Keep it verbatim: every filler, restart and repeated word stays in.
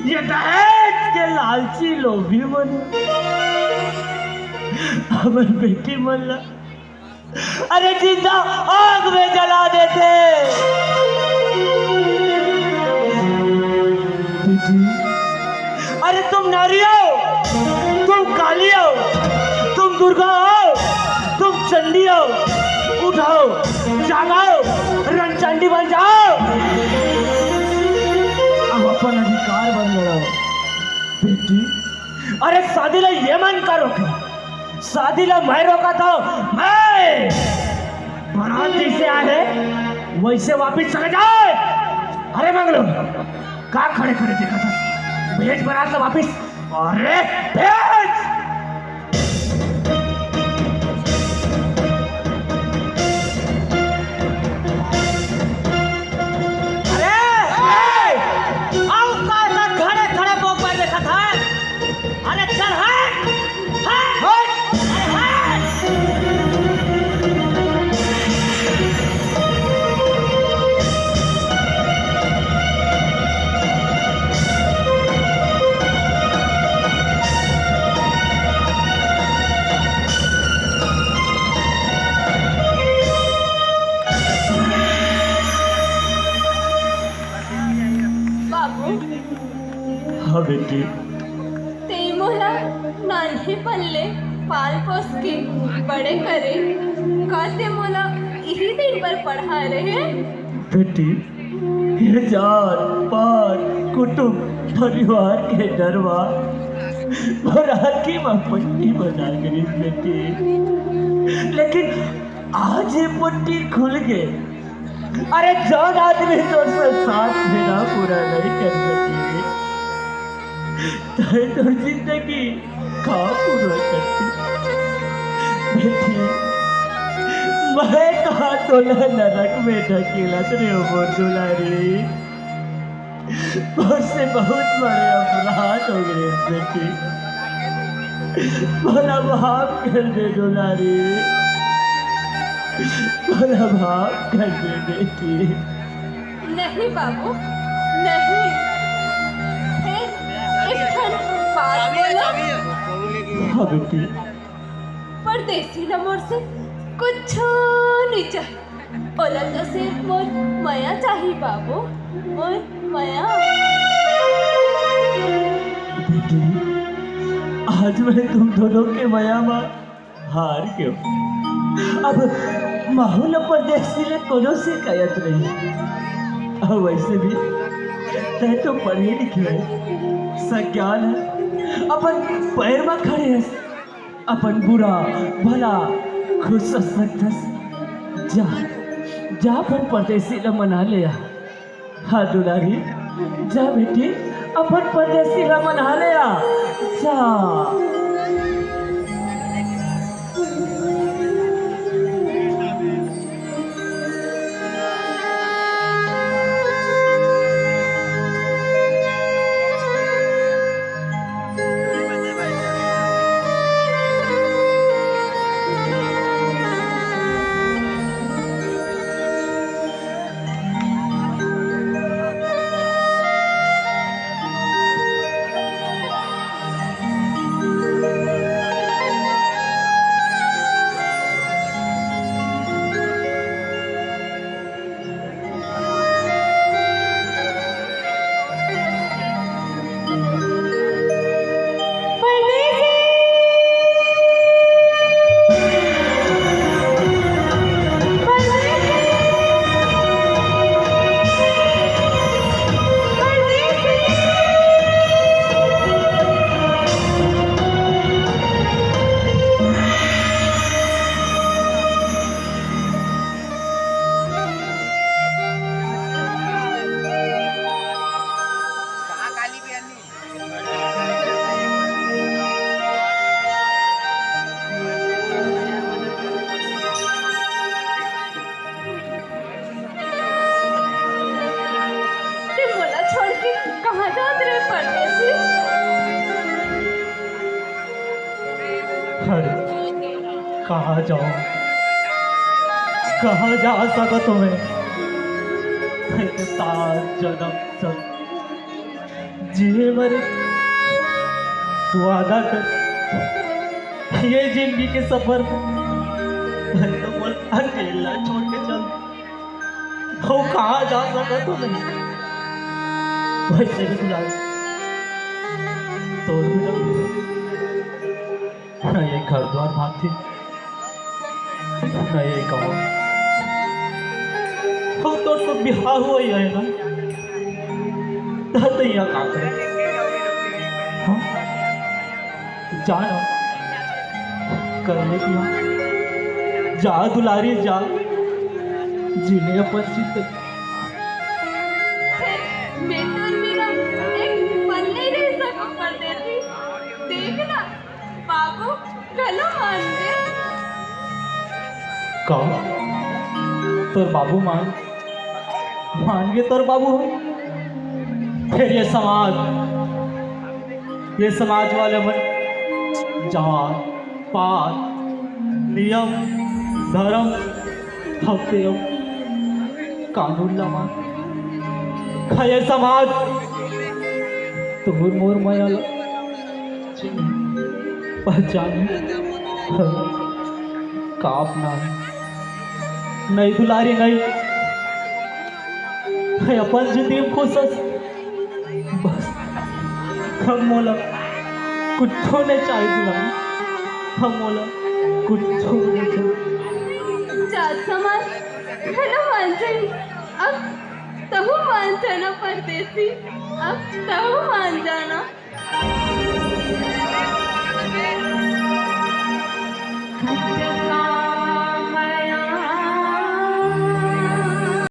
ये दहेज के लालची लोभी मन हमर बेटी मन ला, अरे, जिंदा आग में जला देथे। बेटी, अरे, तुम नारी हो, तुम काली हो, तुम दुर्गा हो, तुम चंडी हो। उठो, जागो, रणचंडी बन जाओ। अब अपन अधिकार बर लड़ो। बेटी, अरे, शादी ला ये मन करो कि शादी ला मैं रोकत हंव, मैं। बारात जइसे आए हे, वइसे वापिस चले जाए। अरे मंगलू, का खड़े खड़े देखत हस? भेज बारात ला वापिस। अरे भेज। अरे, ए, अउ का का खड़े खड़े मोबाइल देखत हस? अरे चल हट, हट, हट, अरे हट। बाबू, हाँ बेटी। तें मोला नान्हेपन ले पाल पोस के बड़े करे, का तें मोला इही दिन बर पढ़ाय रहे? बेटी, ये जात पात, कुटुम परिवार के डर मा मोर आँखी मा पट्टी बंधा गे रिहिस बेटी, लेकिन आज ये पट्टी खुल गे। अरे, जउन आदमी तोर से साथ देना पूरा नइ कर सके, तैं तोर जिंदगी का पूरा करती? बेटी, मैं कहाँ तोला नरक में ढकेलत रहेंव, मोर दुलारी। मोर से बहुत बड़े अपराध हो गे बेटी, मोला माफ कर दे दुलारी, मोला माफ कर दे बेटी। नहीं बाबू, नहीं। फेर एक ठन बात बोलो। हाँ बेटी। परदेसी ला मोर से कुछू नइ चाही। ओला तो सिर्फ मोर मया चाही बाबू, मोर मया। बेटी, आज मैं तुम दोनों के मया मा हार गेंव। अब महूं ला परदेसी ला कोनो सिकायत नहीं। अउ वइसे भी तैं तो पढ़े लिखे हस, सज्ञान हस, अपन पैर मा खड़े हस। अपन बुरा भला खुद सोच सकथस। जा, जा अपन परदेसी ला मना ले आ। हाँ दुलारी, जा बेटी, अपन परदेसी ला मना ले आ। जा। ते मोला छोड़ के कहाँ जात रहे परदेसी? अरे, कहाँ जाऊँ? कहाँ जा सकत हूँ मैं? मैं तो सात जन्म से जिए मरे वादा कर, ये जिंदगी के सफर में तो मोला अकेला छोड़ के चल। हो कहाँ जा सकत हो नहीं। वैसे भी बुला तोर बिना ना ये घर द्वार भाथे, ना ये गाँव। हो तोर तो बिहाव होई हे ना, त तैया का करे? हाँ? जा ना, कर ले दिया। जा दुलारी जा, जी ले अपन चित। मैं तो बिना एक पल नहीं रह सकूं परदेसी। देख ना, बाबू घलो मान गे। का? तोर बाबू मान, मान गे तोर बाबू हो? फिर ये समाज, ये समाज वाले मन जात, पात, नियम, धर्म, हफ्ते कानून ला मान। का ये समाज तोर मोर मया ला पहचान का अपना नहीं दुलारी नहीं है अपन जिंदगी में खुश हस। बस हम मोला कुछो नहीं चाहिए दुलारी, हम मोला कुछो नहीं चाहिए। जात समाज घलो मान जाही। अब तहु मान जाना परदेसी, अब तहु मान जाना।